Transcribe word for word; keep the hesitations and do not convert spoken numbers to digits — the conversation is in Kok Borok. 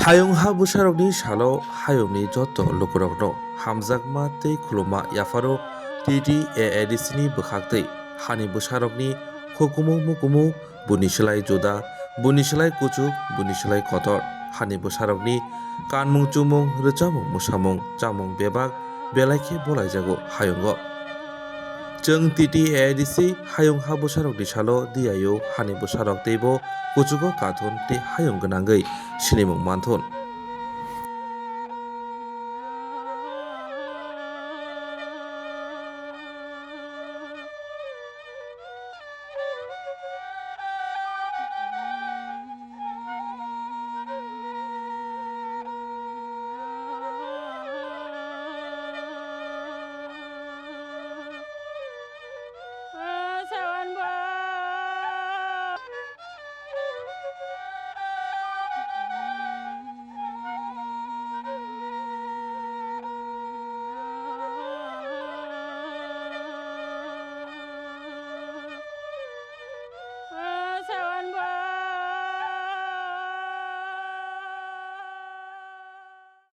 Hayung ha bwsarokni salo hayungni joto lukurokno hamjakma tei khulumma yapharo T T A A D C ni bwkhaktwi hani bwsarokni hukumu mukumu, buni slai juda, buni slai kuchuk, buni slai kotor. Hani bwsarokni kanmung chumung, rwchapmung mwsamung, chamung bebak belai khe bolaijago hayungo. Chwng T T A A D C hayung ha bwsarokni salo diyaio hani bwsarok teibo kuchugo kathun tei hayung gwnangwi sinimung manthun.